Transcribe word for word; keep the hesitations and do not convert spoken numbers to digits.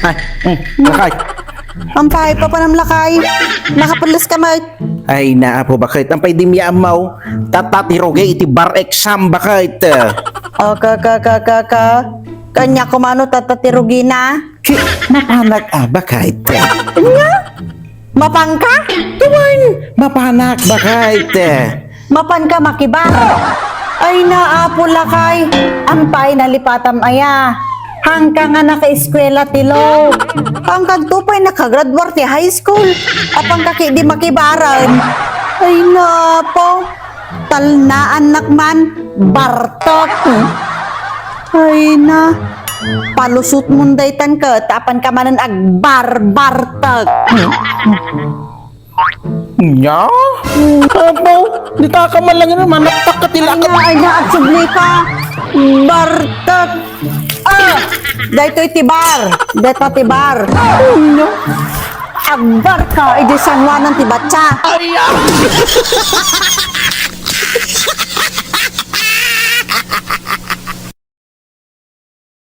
Ay, mm, lakay. Ampay, papanam lakay. Nakapulis ka, Mike. Ay, naa po, bakit? Ampay, di mi ammaw. Tata ti rugi iti bar exam, bakit? O, ka, ka, ka, ka, ka. Kanya kumano tata ti rugina? Ki, mapanak, ah, bakit? Nya? Mapanka? Tuwan, mapanak, bakit? Mapanka makibar? Ay, naapo lakay. Ampay nalipatam aya. Hangka nga nakaeskwela ti law. Hangka agto pay nakagraduar ti high school. Apanka ki di makibaran. Ay, naapo. Talnaannak man, bartek. Ay na, palusot mon daytan ket apanka manen agbarbartek. Nya? Apo, di ta ka man lang yun, manaktak ka ti Ay lakat. Na, ay na, agsubli ka. Bartek. Ah, daytoy ti bar. Deta ti bar. Nya? Agbar ka, idi sanwanan ti batsa. Ay, ah.